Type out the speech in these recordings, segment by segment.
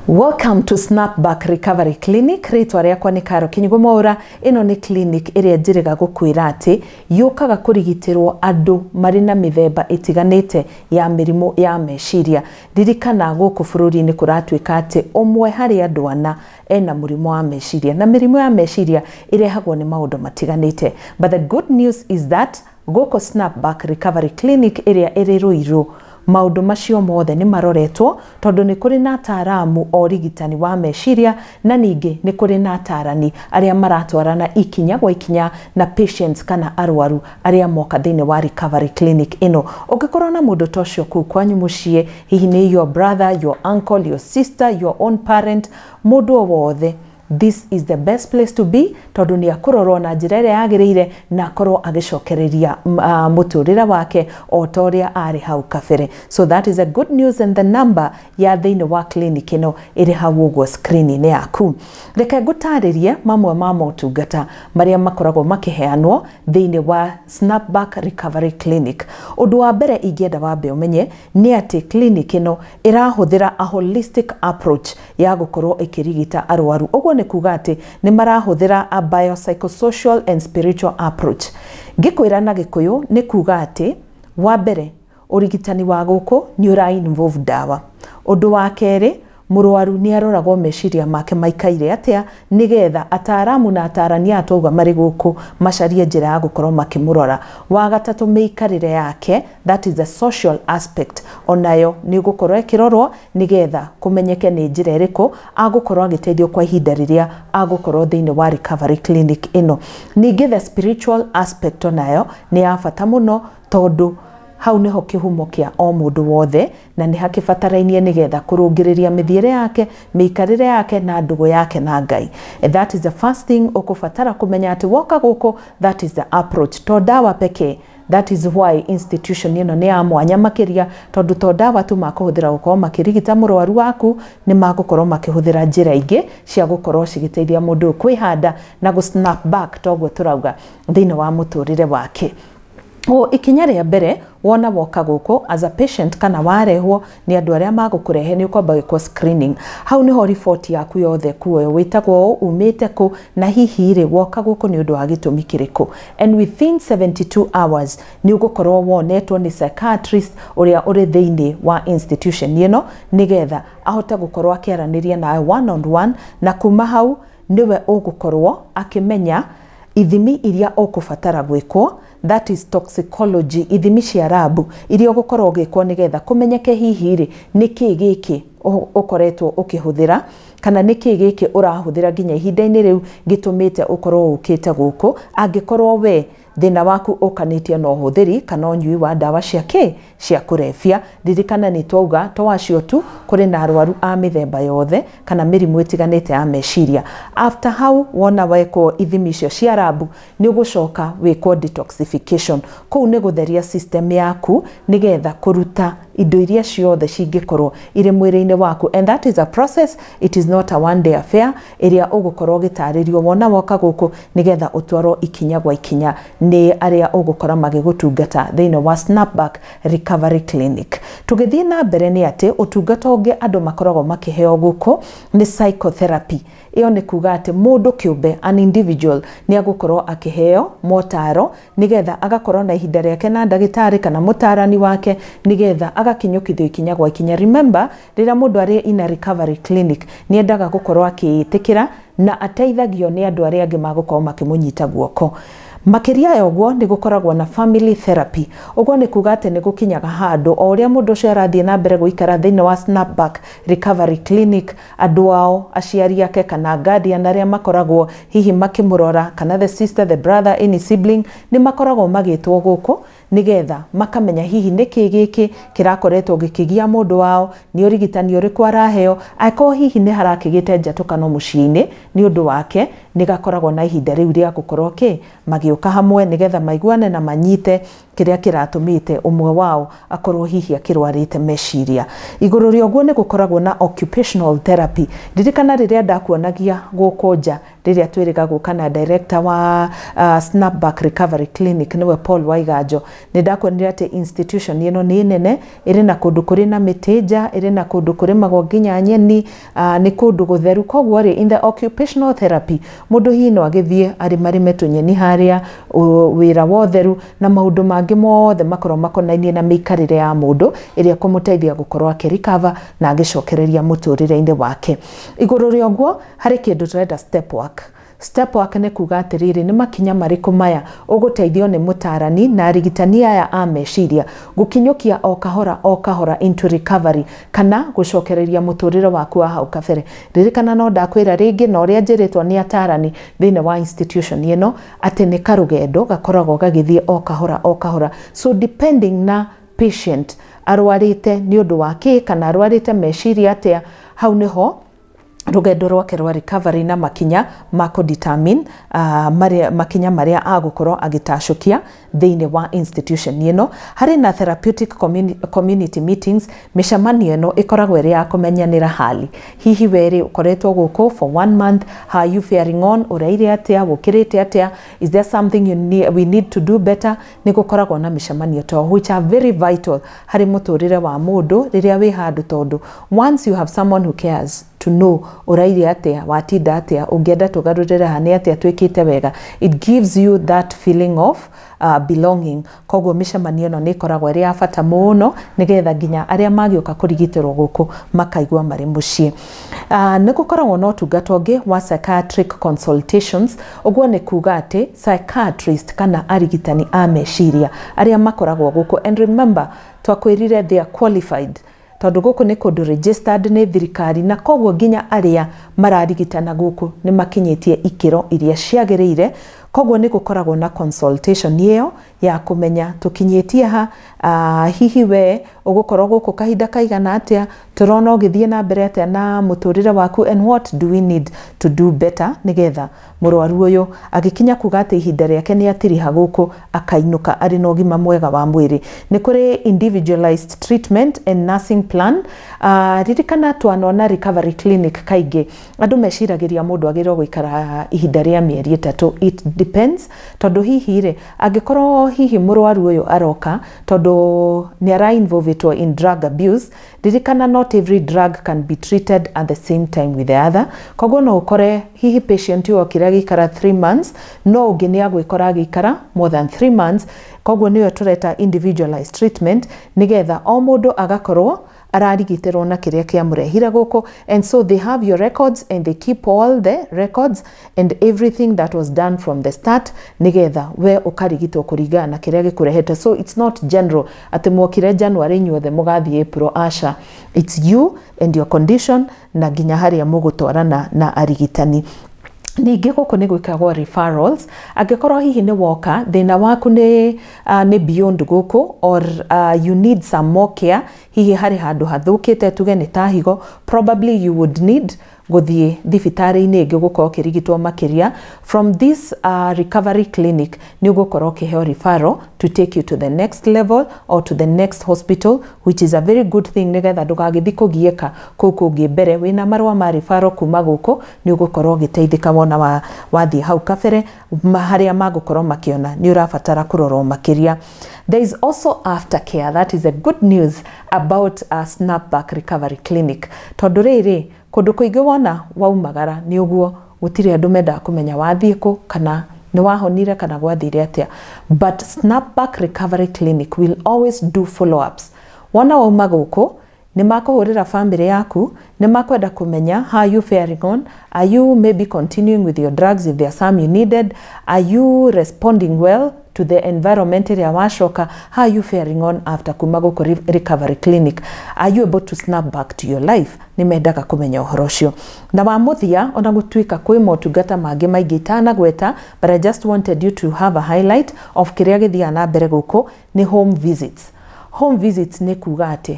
Welcome to Snapback Recovery Clinic. Rĩtwa rĩakwa nĩ Karo Kinyugo Mwaura. Ĩno nĩ clinic ĩrĩa njĩrĩga gũkwĩra atĩ yũkaga kũrigitĩrwo andũ marĩ na mĩthemba ĩtiganĩte ya mĩrimũ ya meciria. Ririkana gũkũ bũrũri-inĩ kũratuĩka atĩ ũmwe harĩ andũ ana ena mũrimũ wa meciria, na mĩrimũ ya meciria ĩrehagwo nĩ maũndũ matiganĩte. But the good news is that gũkũ Snapback Recovery Clinic ĩrĩa ĩrĩ Ruiru, maũndũ macio mothe nĩ maroretwo, tondũ nĩ kũrĩ na ataaramu a ũrigitani wa meciria, na ningĩ nĩ kũrĩ na atarani arĩa maratwarana ikinya gwa ikinya na patients kana arwaru arĩa moka thĩinĩ wa recovery clinic ĩno. Ũngĩkorwo na mũndũ ta ũcio kũu kwanyu mũciĩ, hihi nĩ your brother, your uncle, your sister, your own parent, mũndũ o wothe, this is the best place to be, tondũ nĩ akũrorwo na njĩra ĩrĩa yagĩrĩire na akorwo agĩcokereria mũtũrĩre wake o ta ũrĩa arĩ hau kabere. So that is a good news, and the number ya thĩinĩ wa clinic ĩno ĩrĩ hau ũguo screen-inĩ yaku. Reke ngũtarĩrie mamwe ma motungata marĩa makoragwo makĩheanwo thĩinĩ wa Snapback Recovery Clinic. Ũndũ wa mbere ingĩenda wambe ũmenye nĩ atĩ clinic ĩno ĩrahũthĩra a holistic approach ya gũkorwo ĩkĩrigita arwaru. Ũguo nĩ kuga atĩ nĩ marahũthĩra a biopsychosocial and spiritual approach. Ngĩkwĩra na Gĩkũyũ nĩ kuga atĩ wa mbere, ũrigitani wa gũkũ nĩ ũra involve ndawa. Ũndũ wa kerĩ, mũrwaru nĩ aroragwo meciria make maikaire atĩa, nĩgetha ataaramu na atarani aya twauga marĩ gũkũ macarie njĩra ya gũkorwo makĩmũrora. Wa gatatũ, mĩikarĩre yake, that is the social aspect, onayo nĩ gũkorwo ĩkĩrorwo nĩgetha kũmenyeke nĩ njĩra ĩrĩkũ agũkorwo agĩteithio kwa ihinda rĩrĩa agũkorwo thĩinĩ wa recovery clinic ĩno. Ningĩ the spiritual aspect onayo nĩ ya bata mũno, tondũ hau nĩho kĩhumo kĩa o mũndũ wothe, na nĩ hakĩbatarainie nĩgetha kũrũngĩrĩria mĩthiĩre yake, mĩikarĩre yake na ndũgũ yake na Ngai. And that is the first thing ũkũbatara kũmenya atĩ woka gũkũ, that is the approach, to ndawa pekee. That is why institution ĩno nĩ ya mwanya makĩria, tondũ to ndawa tu makũhũthĩra gũkorwo makĩrigita mũrwaru waku, nĩ magũkorwo makĩhũthĩra njĩra ingĩ cia gũkorwo cigĩteithia mũndũ ũyũ kwĩhanda na gũ snap back, toguo tũrauga, thĩinĩ wa mũtũrĩre wake. O ikinya rĩa mbere wona woka gũkũ as a patient kana warehwo nĩ andũ arĩa magũkũrehe, nĩ ũkwamba gwĩkwo screening. Hau nĩho riboti yaku yothe kuoyo, wĩtagwo ũ, umĩte kũ, na hihi rĩ, woka gũkũ nĩ ũndũ wa gĩtũmi kĩrĩkũ. And within 72 hours nĩ ũgũkorwo wonetwo nĩ psychiatrist ũrĩa ũrĩ thĩinĩ wa institution ĩno, nĩgetha ahote gũkorwo akĩaranĩria nawe one on one, na kuma hau nĩwe ũgũkorwo akĩmenya ithimi iria ũkũbatara gwĩkwo, that is toxicology, ithimi cia lab iria ũgũkorwo ũgĩkwo nĩgetha kũmenyeke hihi rĩ, nĩ kĩĩ gĩkĩ ũkoretwo ũkĩhũthĩra, kana nĩ kĩĩ gĩkĩ ũrahũthĩra nginya ihinda-inĩ rĩu gĩtũmĩte ũkorwo ũkĩte gũkũ, angĩkorwo we thĩna waku ũkanĩtie na ũhũthĩri kana ũnyui wa ndawa cia kĩ cia kũrebia. Ririkana nĩ twauga to acio tu, kũrĩ na arwaru a mĩthemba yothe kana mĩrimũ ĩtiganĩte ya meciria. After hau wona wekwo ithimi icio cia lab, nĩ ũgũcoka wĩkwo detoxification. Kũu nĩ gũtheria system yaku nĩgetha kũruta indo iria ciothe cingĩkorwo irĩ mwĩrĩ-inĩ waku, and that is a process, it is not a one day affair, ĩrĩa ũgũkorwo ũgĩtarĩrio wona woka gũkũ, nĩgetha ũtwarwo ikinya gwa ikinya nĩ arĩa ũgũkora magĩgũtungata thĩinĩ wa Snapback Recovery Clinic. Tũgĩthiĩ na mbere nĩ atĩ ũtungata ũngĩ andũ makoragwo makĩheo gũkũ nĩ psychotherapy. Ĩyo nĩ kuga atĩ mũndũ kĩũmbe, an individual, nĩ agũkorwo akĩheo motaro nĩgetha agakorwo na ihinda rĩake na ndagĩtarĩ kana mũtarani wake, nĩgetha agakinyũkithio ikinya gwa ikinya. Remember, rĩrĩa mũndũ arĩ in a recovery clinic, nĩ endaga gũkorwo akĩĩtĩkĩra na ateithagio nĩ andũ arĩa angĩ magũkorwo makĩmũnyita guoko. Makĩria ya ũguo, nĩ gũkoragwo na family therapy. Ũguo nĩ kuga atĩ nĩ gũkinyaga handũ o ũrĩa mũndũ ũcio arathiĩ na mbere gũikara thĩinĩ wa Snapback Recovery Clinic, andũ ao, aciari ake kana guardian arĩa makoragwo hihi makĩmũrora, kana the sister, the brother, any sibling, nĩ makoragwo magĩtwo gũkũ nĩgetha makamenya hihi nĩkĩ gĩkĩ kĩrakoretwo gĩkĩgia mũndũ wao, nĩ ũrigitani ũrĩkũ araheo, angĩkorwo hihi nĩ harakĩgĩte njatũkano mũciĩ-inĩ nĩ ũndũ wake, nĩ gakoragwo na ihinda rĩu rĩa gũkorwo kĩ magĩũka. magĩũka hamwe nĩgetha maiguane na manyite kĩrĩa kĩratũmĩte ũmwe wao akorwo hihi akĩrwarĩte meciria. Igũrũ rĩa ũguo nĩ gũkoragwo na occupational therapy. Ririkana rĩrĩa ndakuonagia gũkũ nja rĩrĩa twĩrĩga gũka na director wa Snapback Recovery Clinic, nĩwe Paul Waiganjo, nĩ ndakuonire atĩ institution ĩno nĩ nene, ĩrĩ na kũndũ kũrĩ na mĩtĩ nja, ĩrĩ na kũndũ kũrĩmagwo nginya nyeni, nĩ kũndũ gũtheru. Koguo rĩ, in the occupational therapy mũndũ hihi no agĩthiĩ arĩmarĩme tũnyeni harĩa, wĩra wa ũtheru na maũndũ mangĩ mothe makorwo makonainie na mĩikarĩre ya mũndũ ĩrĩa ĩkũmũteithia gũkorwo akĩrecover na agĩcokereria mũtũrĩre-inĩ wake. Igũrũ rĩa ũguo harĩ kĩndũ tũrenda step work. Step work nĩ kuga atĩrĩrĩ, nĩ makinya marĩkũ maya ũgũteithio nĩ mũtarani na arigitani aya a meciria gũkinyũkia o kahora o kahora into recovery kana gũcokereria mũtũrĩre waku wa hau kabere. Ririkana no ndakwĩra rĩngĩ na ũrĩa njĩrĩtwo nĩ atarani thĩinĩ wa institution ĩno atĩ nĩ karũgendo gakoragwo gagĩthiĩ o kahora o kahora, so depending na patient arwarĩte nĩ ũndũ wa kĩ kana arwarĩte meciria atĩa, hau nĩho rũgendo rwake rwa recovery na makinya ma kũ-determine makinya marĩa agũkorwo agĩtacũkia thĩinĩ wa institution ĩno. Harĩ na therapeutic community meetings. Mĩcemanio ĩno ĩkoragwo ĩrĩ ya kũmenyanĩra hali, hihi werĩ ũkoretwo gũkũ for one month, how are you faring on, ũraire atĩa, gũkĩrĩte atĩa, is there something you need, we need to do better. Nĩ gũkoragwo na mĩcemanio ta which are very vital harĩ mũtũrĩre wa mũndũ rĩrĩa wĩ handũ, tondũ once you have someone who cares to know ũraire atĩa, watinda atĩa, ũngĩenda tũgarũrĩre ha, nĩ atĩa twĩkĩte wega, it gives you that feeling of belonging. Koguo mĩcemanio ĩno nĩ ĩkoragwo ĩrĩ ya bata mũno nĩgetha nginya arĩa magĩũka kũrigitĩrwo gũkũ makaigua marĩ mũciĩ. Nĩ gũkoragwo na ũtungata ũngĩ wa psychiatric consultations. Ũguo nĩ kuga atĩ psychiatrist kana arigitani a meciria arĩa makoragwo gũkũ, and remember twakwĩrire they are qualified tondũ gũkũ nĩ kũndũ registered nĩ thirikari, na koguo nginya arĩa mararigitana gũkũ nĩ makinyĩtie ikĩro iria ciagĩrĩire. Koguo nĩ gũkoragwo na consultation ĩyo ya kũmenya tũkinyĩtie ha, hihi we ũgũkorwo gũkũ kahinda kaigana atĩa, tũrona ũgĩthiĩ na mbere atĩa na mũtũrĩre waku, and what do we need to do better nĩgetha mũrwaru ũyũ agĩkinya kuga atĩ ihinda rĩake nĩ atiriha gũkũ akainũka arĩ na ũgima mwega wa mwĩrĩ. Nĩ kũrĩ individualized treatment and nursing plan. Ririkana twanona recovery clinic kaingĩ andũ meciragĩria mũndũ agĩrĩirwo gũikara ihinda rĩa mĩeri 3. It depends, tondũ hihi rĩ, angĩkorwo hihi mũrwaru ũyũ aroka tondũ nĩ ara involvetwo in drug abuse, ririkana not every drug can be treated at the same time with the other. Koguo no ũkore hihi patient ũyũ okire agĩikara 3 months, no ũngĩ nĩ agwĩkora agĩikara more than 3 months. Koguo nĩyo tũreta individualized treatment nĩgetha o mũndũ agakorwo ararigitĩrwo na kĩrĩa kĩamũrehire gũkũ. And so they have your records and they keep all the records and everything that was done from the start nĩgetha we ũkarigitwo kũringana na kĩrĩa gĩkũrehete. So it's not general atĩ mwokire January inyuothe mũgathiĩ April, aca, it's you and your condition na nginya harĩa mũgũtwarana na arigitani. Ningĩ gũkũ nĩ gwĩkagwo referrals. Angĩkorwo hihi nĩ woka thĩna waku nĩ beyond gũkũ or you need some more care, hihi harĩ handũ hathũkĩte tuge nĩ ta higo, probably you would need gũthiĩ thibitarĩ-inĩ ĩngĩ gũkorwo ũkĩrigitwo makĩria. From this recovery clinic nĩ ũgũkorwo ũkĩheo referral to take you to the next level or to the next hospital, which is a very good thing nĩgetha ndũgagĩthiĩ kũgiĩka kũu kũngĩ mbere. Wĩna marũa ma referral kuma gũkũ nĩ ũgũkorwo ũgĩteithĩka wona wathiĩ hau kabere harĩa magũkorwo makĩona nĩ ũrabatara kũrorwo makĩria. There is also aftercare. That is a good news about a Snapback Recovery Clinic, tondũ rĩrĩ kũndũ kũingĩ wona waumagara nĩ ũguo gũtirĩ andũ mendaga kũmenya wathiĩ kũ kana nĩ wahonire kana gwathire atĩa, but Snapback Recovery Clinic will always do follow-ups. Wona wauma gũkũ nĩ makũhũrĩra family yaku, nĩ makwenda kũmenya how are you faring on, are you maybe continuing with your drugs if there are some you needed, are you responding well to the environment ĩrĩa wacoka, how are you faring on after kuma gũkũ recovery clinic, are you able to snap back to your life. Nĩ mendaga kũmenya ũhoro ũcio. Na wa mũthia, ona gũtuĩka kwĩ motungata mangĩ maingĩ itanagweta, but I just wanted you to have a highlight of kĩrĩa gĩthiaga na mbere gũkũ nĩ home visits. Home visits nĩ kuga atĩ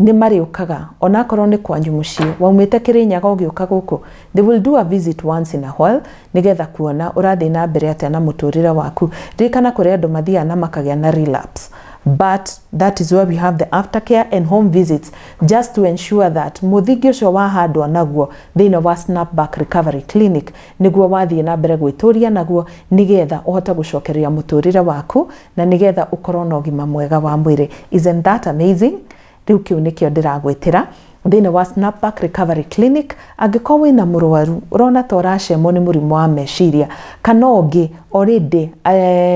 Nĩ marĩũkaga onakorwo nĩ kwanyu mũciĩ, waumĩte Kĩrĩnyaga ũgĩũka gũkũ, they will do a visit once in a while nĩgetha kuona ũrathiĩ na mbere atĩa na mũtũrĩre waku. Ririkana kũrĩ andũ mathiaga na makagĩa na relapse, but that is where we have the aftercare and home visits, just to ensure that mũthingi ũcio wahandwo naguo thĩinĩ wa Snapback Recovery Clinic nĩguo wathiĩ na mbere gwĩtũria naguo, nĩgetha ũhote gũcokereria mũtũrĩre waku na nĩgetha ũkorwo na ũgima mwega wa mwĩrĩ. Isn't that amazing? Rĩu kĩu nĩkĩo ndĩragwĩtĩra thĩinĩ wa Snapback Recovery Clinic. Angĩkorwo wĩna mũrwaru ũrona ta ũracemwo nĩ mũrimũ wa meciria, kana ũngĩ already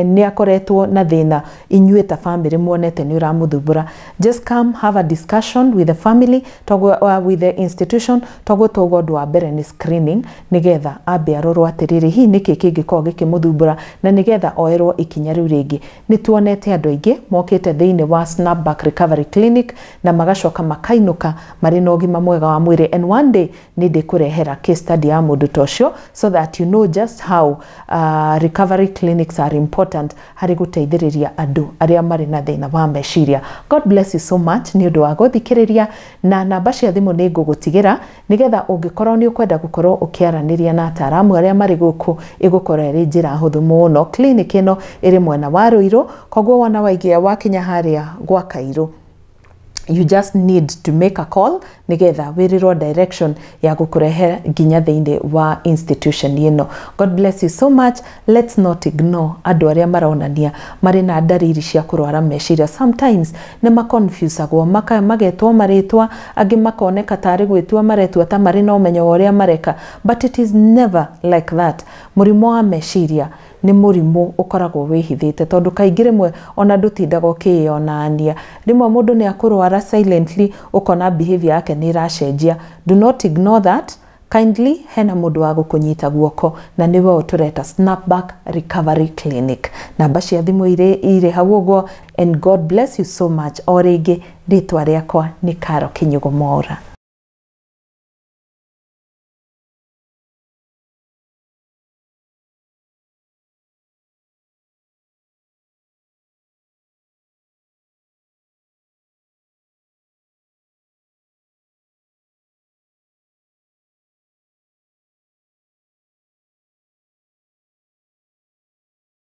nĩ akoretwo na thĩna inyuĩ ta family muonete nĩ ũramũthumbũra, just come have a discussion with the family toguo, with the institution. Toguo twauga, ũndũ wa mbere nĩ screening, nĩgetha ambe arorwo atĩrĩrĩ, hihi nĩkĩ kĩngĩkorwo gĩkĩmũthumbũra, na nĩgetha oerwo ikinya rĩu rĩngĩ. Nĩ tuonete andũ aingĩ mokĩte thĩinĩ wa Snapback Recovery Clinic na magacoka makainũka marĩ na ũgima mwega wa mwĩrĩ, and one day nĩ ndĩkũrehera case study ya mũndũ ta ũcio so that you know just how recovery clinics are important harĩ gũteithĩrĩria andũ arĩa marĩ na thĩna wa meciria. God bless you so much nĩ ũndũ wa gũthikĩrĩria, na namba cia thimũ nĩ ngũgũtigĩra nĩgetha ũngĩkorwo nĩ ũkwenda gũkorwo ũkĩaranĩria na ataaramu arĩa marĩ gũkũ, ĩgũkorwo ĩrĩ njĩra hũthũ mũno. Clinic ĩno ĩrĩ mwena wa Rũirũ, koguo wona waigĩa wakinya harĩa gwa Kairũ, you just need to make a call nigetha wĩrĩrwo direction ya gũkũrehe nginya thĩinĩ wa institution ĩno. God bless you so much. Let's not ignore andũ arĩa maronania marĩ na ndariri cia kũrwara meciria. Sometimes nĩ maconfusagwo, magetwo marĩtwa angĩ, makoneka tarĩ gwĩtua maretua ta marĩ na ũmenyo wa ũrĩa mareka, but it is never like that. Mũrimũ wa meciria nĩ mũrimũ ũkoragwo wĩhithĩte, tondũ kaingĩ rĩmwe ona ndũtindaga ũkĩyonania. Rĩmwe mũndũ nĩ akũrwara silently, ũkona behavior yake nĩ ĩracenjia. Do not ignore that kindly. Hena mũndũ wa gũkũnyita guoko, na nĩwe ũtũreta Snapback Recovery Clinic. Namba cia thimũ irĩ hau ũguo, and God bless you so much. O rĩngĩ, rĩtwa rĩakwa nĩ Karo Kinyugo Mwaura.